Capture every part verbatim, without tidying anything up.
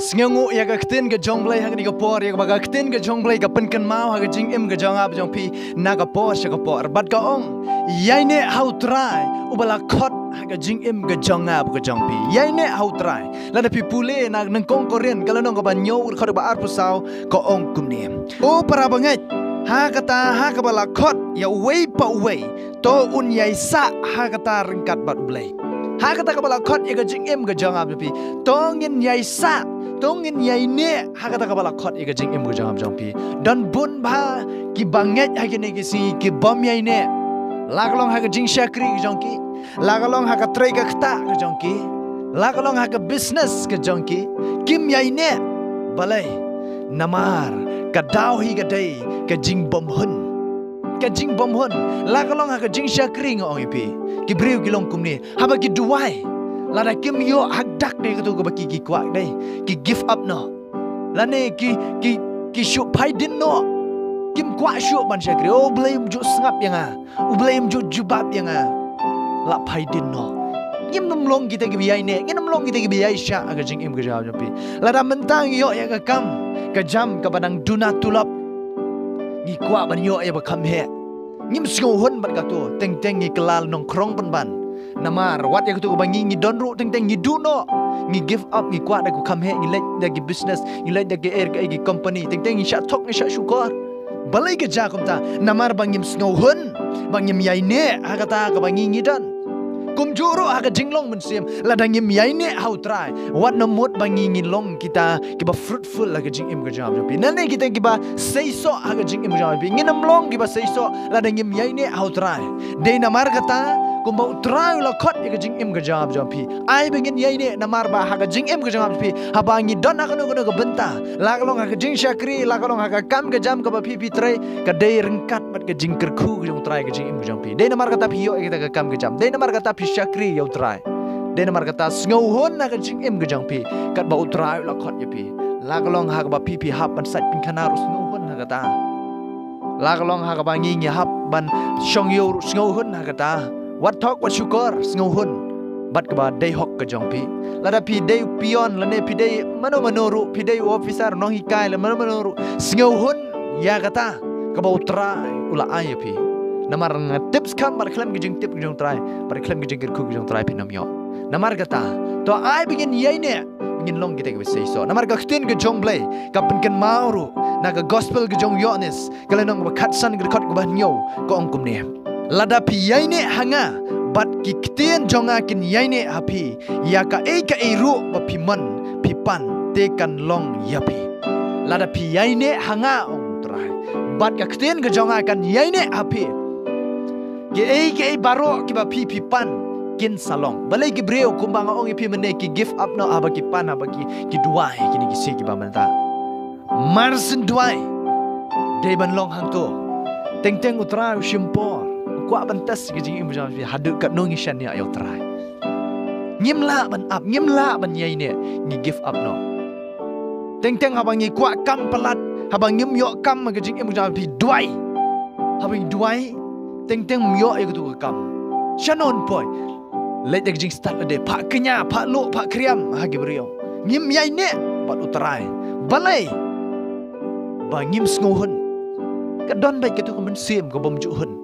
Sngewnguh ïa ka ktien ka jong Blei ha kane ka por, ïa kaba ka ktien ka jong Blei ka pynkynmaw ha ka jingim ka jong nga bad jong phi na ka por sha ka por. Bad ka ong, ïaineh ha U Trai uba la khot ha ka jingim ka jong nga bad ka jong phi. Ïaineh ha U Trai. Lada phi pule na nyngkong Korinth ka lynnong kaba hynñiew, dkhot ba arphew saw, ka ong kumne: O para bangeit, ha kata ha kaba la khot ïa uwei pa uwei, to un ïaisah ha kata ryngkat bad U Blei. Ha kata kaba la khot ïa ka jingim ka jong nga bad jong phi, to ngin ïaisah, to ngin ïaineh ha kata kaba la khot ïa ka jingim ka jong nga bad jong phi. Don bun bha ki bangeit ha kine ki sngi ki bym ïaineh. La ka long ha ka jingshakri ka jong ki, la ka long ha ka trei ka ktah ka jong ki, la ka long ha ka business ka jong ki, kim ïaineh. Balei? Namar ka daw hi ka dei ka jingbymhun. Ka jingbymhun. La ka long ha ka jingshakri, nga ong ïa phi, ki briew ki long kumne, haba ki duwai, lada kim ïoh hakdak ïa kato kaba ki, ki kwah, dei ki give up noh. Lane ki, ki, ki shu phai dien noh. Kim kwah shuh ban shakri. O Blei, um ju sngap ïa nga. U Blei, um ju jubab ïa nga. La phai dien noh. Ngim nym long kita kiba ïaineh, ngim nym long kita kiba ïaishah ha ka jingim ka jong phi. Lada mynta ngi ïoh ïa ka kam ka jam kaba dang duna tulop, ngi kwah ban ïoh ïa ba kham heh. Ngim sngewhun bad kato, teng teng ngi kylla nongkhrong pynban. Namar wat ïa kato kaba ngi, ngi don ruh, teng teng ngi duh noh. Ngi give up, ngi kwah da ka kham heh, ngi leit da ki business, ngi leit da ki air, ka, ki company, teng teng ngi shah thok, ngi shah shukor. Balei ka jia kumta? Namar ba ngim sngewhun, ba ngim ïaineh ha kata kaba ngi, ngi don. Kumjuh ruh ha ka jinglong mynsiem, lada ngim ïaineh ha U Trai, wat nym mut ba ngi, ngi long kita kiba fruitful ha ka jingim ka jong phi. Nangne kita kiba seisoh ha ka jingim ka jong phi. Ngin nym long kiba seisoh lada ngim ïaineh ha U Trai. Dei namar kata, kumba U Trai u la khot ïa ka jingim ka jong phi, ai ba ngin ïaineh, namar ba ha ka jingim ka jong phi, haba ngi don ha kano kano ka bynta, la ka long ha ka jingshakri, la ka long ha ka kam ka jam kaba phi, phi trei, ka dei ryngkat bad ka jingkyrkhu ka jong U Trai ka jingim ka jong phi. Dei namar kata phi ïoh ïa kita ka kam ka jam. Dei namar kata phi shakri ïa U Trai. Dei namar kata sngewhun ha ka jingim ka jong phi, katba U Trai u la khot ïa phi. La ka long ha kaba phi, phi hap ban sait pyngkhana ruh, sngewhun ha kata. La ka long ha kaba ngi, ngi hap ban shong ïew ruh, sngewhun ha kata. Wat thok, wat shukor, sngewhun bad kaba dei hok ka jong phi. Lada phi dei u peon, lane phi dei mano mano ruh, phi dei u officer, nonghikai, lane mano mano ruh, sngewhun ïa kata kaba U Trai u la ai ïa phi. Namar nga tip skhem ba khlem ka jingtip ka jong U Trai, ba khlem ka jingkyrkhu ka jong U Trai phin nym ïoh. Namar kata, to ai ba ngin ïaineh, ngin long kita kiba seisoh. Namar ka ktien ka jong Blei ka pynkynmaw ruh na ka gospel ka jong u Ïoannis, ka lynnong kaba khatsan, ka dkhot kaba hynñiew, ka ong kumne: Lada phi ïaineh ha nga, bad ki ktien jong nga kin ïaineh ha phi, ïa kaei kaei ruh ba phi mon, phi pan, te kan long ïa phi. Lada phi ïaineh ha nga, ong U Trai, bad ka ktien ka jong nga kan ïaineh ha phi, kiei kiei baroh kiba phi, phi pan, kin sa long. Balei ki briew, kumba nga ong ïa phi mynne, ki give up noh haba ki pan, haba ki, ki duwai, kine ki sngi kiba mynta. Mar shen duwai, dei ban long hangto. Teng teng U Trai u shim por, u kwah ban test ka jingim jong phi, haduh katno ngi shaniah ïa U Trai. Ngim lah ban ap, ngim lah ban ïaineh, ngi give up noh. Teng teng haba ngi kwah kam palat, haba ngim ïoh kam ha ka jingim jong phi, duwai. Haba ngi duwai, teng teng ym ïoh ïa kato ka kam. Shano yn poi? Leit da ka jingstad lade, phah kñia, phah luh, phah kriam ha ki briew. Ngim ïaineh bad U Trai. Balei? Ba ngim sngewhun. Ka don beit kato ka mynsiem ka bym ju hun.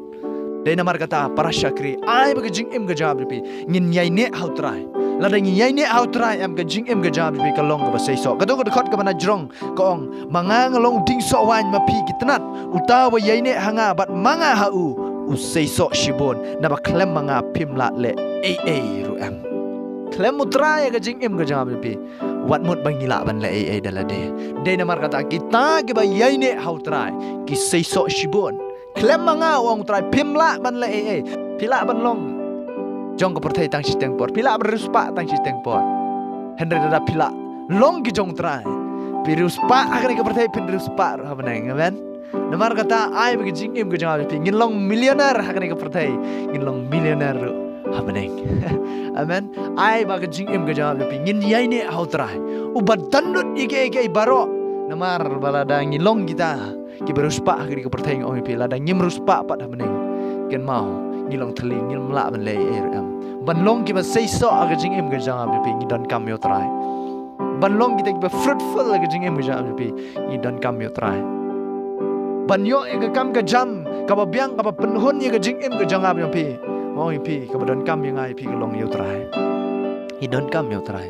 Dei namar kata, para shakri, ai ba ka jingim ka jong phi, ngin ïaineh ha U Trai. Lada ngin ïaineh ha U Trai, em, ka jingim ka jong phi ka long kaba seisoh. Kato ka dkhot kaba na jrong ka ong: Ma nga nga long u dieng soh waiñ, ma phi ki tnat. Uta uba ïaineh ha nga bad ma nga ha u, u seisoh shibun, naba khlem ma nga phim lah leh ei ei ruh em. Khlem U Trai ha ka jingim ka jong phi, wat mut ba ngi lah ban leh ei ei da lade. Dei namar kata, kita kiba ïaineh ha U Trai ki seisoh shibun. Khlem ma nga, ong U Trai, phim lah ban leh ei ei. Phi lah ban long jong ka pyrthei tang shiteng por, phi lah ban riewspah tang shiteng por, hynrei lada phi lah long ki jong U Trai, phi riewspah ha kane ka pyrthei, phin riewspah ruh ha bneng. Amen. Namar kata, ai ba ka jingim ka jong phi, ngin long millionaire ha kane ka pyrthei, ngin long millionaire ruh ha bneng. Amen. Ai ba ka jingim ka jong phi, ngin ïaineh ha U Trai uba don lut ïa kiei kiei baroh. Namar ba lada ngi long kita kiba riewspah ha kane ka pyrthei, nga ong ïa phi, lada ngim riewspah pat ha bneng, kynmaw, ngi long thylli, ngim lah ban leh ei ei ruh em. Ban long kiba seisoh ha ka jingim ka jong phi, ngi donkam ïa U Trai. ban long kita kiba fruitful ha ka jingim ka jong nga bad jong phi, ngi donkam ïa u Trai. Ban ïoh ïa ka kam ka jam kaba biang kaba pynhun ïa ka jingim ka jong nga bad jong phi. Nga ong ïa phi, kaba donkam ïa nga ïa phi ka long ïa u Trai. Ngi donkam ïa u Trai.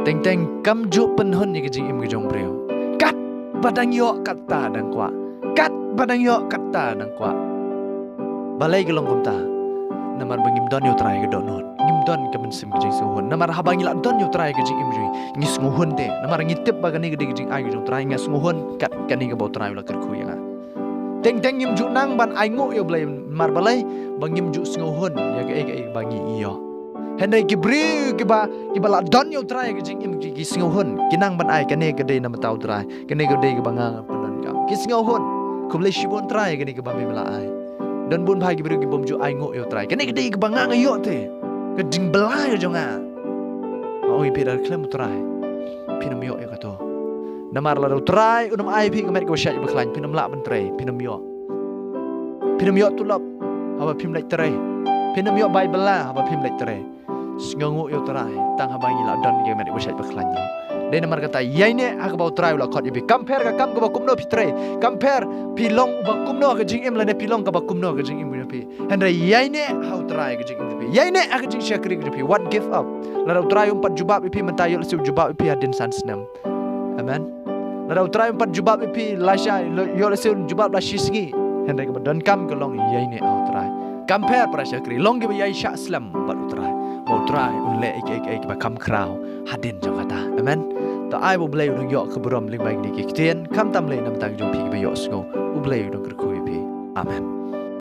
Teng teng kam ju pynhun ïa ka jingim ka jong u briew. Katba dang ïoh katta dang kwah. Katba dang ïoh katta dang kwah. Balei ka long kumta? Namar ba ngim don ïa u Trai ka dohnud. Ngim don ka mynsiem ka jingsngewhun. Namar haba ngi la don ïa u Trai ka jingim jong ngi, ngi sngewhun te. Namar ngi tip ba kane ka dei ka jingai ka jong u Trai, nga sngewhun kat kane kaba u Trai u la kyrkhu ïa nga. Teng teng ngim ju nang ban ainguh ïa u Blei namar balei? Ba ngim ju sngewhun ïa kaei kaei ba ngi ïoh. Hynrei ki briew kiba, kiba la don ïa u Trai ka jingim ki, ki sngewhun. Ki nang ban ai, kane ka dei na bynta u Trai. Kane ka dei kaba nga nga pyndonkam. Ki sngewhun. Khublei shibun Trai kane kaba me la ai. Don bun bha ki briew ki bym ju ainguh ïa u Trai. Kane ka dei kaba nga nga ïoh te. Ka jingbylla ka jong nga. Nga ong ïa phi, lada khlem u Trai, phin ym ïoh ïa kato. Namar lada u Trai un ym ai phi ka met kaba shait ba khlaiñ, phin ym lah ban trei, phin ym ïoh. Phin ym ïoh tulop haba phim leit trei. Phin ym ïoh bai bylla haba phim leit trei. Sngewnguh ïa u Trai tang haba ngi la don ïa ka met kaba shait ba khlaiñ. Dei namar kata, ïaineh ha kaba u Trai u la khot ïa phi. Kam pher ka kam kaba kumno phi trei, kam pher phi long uba kumno ha ka jingim lane phi long kaba kumno ha ka jingim ka jong phi. Hynrei ïaineh ha u Trai ha ka jingim ka jong phi. Ïaineh ha ka jingshakri ka jong phi. Wat give up. Lada u Trai um pat jubab ïa phi mynta, ïoh lehse u jubab ïa phi hadien san snem. Amen. Lada u Trai um pat jubab ïa phi lashai, ïoh lehse u jubab la shi sngi. Hynrei kaba donkam ka long ïaineh ha u Trai. Kam pher para shakri, long kiba ïaishah slem bad u Trai. Ba u Trai un leh ïa kiei kiei kiba kham khraw hadien jong kata. Amen. To ai ba u Blei un ïoh ka burom lyngba kine ki ktien, khamtam lei na bynta ka jong phi kiba ïohsngew. U Blei un kyrkhu ïa phi. Amen.